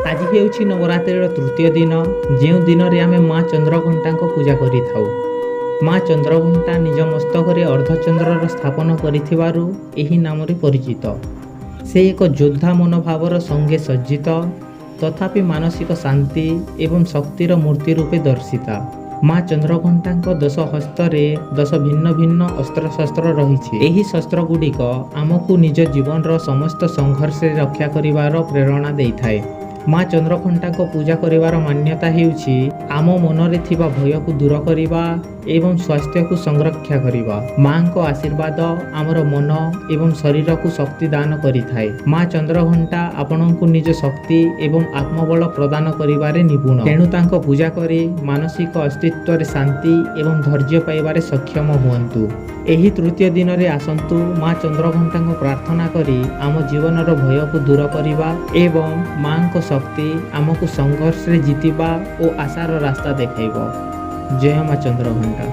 ଆଜି ହେଉଛି ନବରାତ୍ରିର ତୃତୀୟ ଦିନ, ଯେଉଁ ଦିନରେ ଆମେ ମା ଚନ୍ଦ୍ରଘଣ୍ଟାଙ୍କ ପୂଜା କରିଥାଉ। ମା ଚନ୍ଦ୍ରଘଣ୍ଟା ନିଜ ମସ୍ତକରେ ଅର୍ଦ୍ଧଚନ୍ଦ୍ରର ସ୍ଥାପନ କରିଥିବାରୁ ଏହି ନାମରେ ପରିଚିତ। ସେ ଏକ ଯୋଦ୍ଧା ମନୋଭାବର ସଙ୍ଗେ ସଜ୍ଜିତ, ତଥାପି ମାନସିକ ଶାନ୍ତି ଏବଂ ଶକ୍ତିର ମୂର୍ତ୍ତି ରୂପେ ଦର୍ଶିତା। ମା ଚନ୍ଦ୍ରଘଣ୍ଟାଙ୍କ ଦଶ ହସ୍ତରେ 10 ଭିନ୍ନ ଭିନ୍ନ ଅସ୍ତ୍ରଶସ୍ତ୍ର ରହିଛି। ଏହି ଶସ୍ତ୍ରଗୁଡ଼ିକ ଆମକୁ ନିଜ ଜୀବନର ସମସ୍ତ ସଂଘର୍ଷରେ ରକ୍ଷା କରିବାର ପ୍ରେରଣା ଦେଇଥାଏ। ମା ଚନ୍ଦ୍ରଘଣ୍ଟାଙ୍କ ପୂଜା କରିବାର ମାନ୍ୟତା ହେଉଛି ଆମ ମନରେ ଥିବା ଭୟକୁ ଦୂର କରିବା ଏବଂ ସ୍ୱାସ୍ଥ୍ୟକୁ ସଂରକ୍ଷା କରିବା। ମାଙ୍କ ଆଶୀର୍ବାଦ ଆମର ମନ ଏବଂ ଶରୀରକୁ ଶକ୍ତି ଦାନ କରିଥାଏ। ମା ଚନ୍ଦ୍ରଘଣ୍ଟା ଆପଣଙ୍କୁ ନିଜ ଶକ୍ତି ଏବଂ ଆତ୍ମବଳ ପ୍ରଦାନ କରିବାରେ ନିପୁଣ। ତେଣୁ ତାଙ୍କ ପୂଜା କରି ମାନସିକ ଅସ୍ତିତ୍ୱରେ ଶାନ୍ତି ଏବଂ ଧୈର୍ଯ୍ୟ ପାଇବାରେ ସକ୍ଷମ ହୁଅନ୍ତୁ। ଏହି ତୃତୀୟ ଦିନରେ ଆସନ୍ତୁ, ମା ଚନ୍ଦ୍ରଘଣ୍ଟାଙ୍କ ପ୍ରାର୍ଥନା କରି ଆମ ଜୀବନର ଭୟକୁ ଦୂର କରିବା ଏବଂ ମାଙ୍କ ଶକ୍ତି ଆମକୁ ସଂଘର୍ଷରେ ଜିତିବା ଓ ଆଶାର ରାସ୍ତା ଦେଖାଇବ। ଜୟ ମା ଚନ୍ଦ୍ରଘଣ୍ଟା।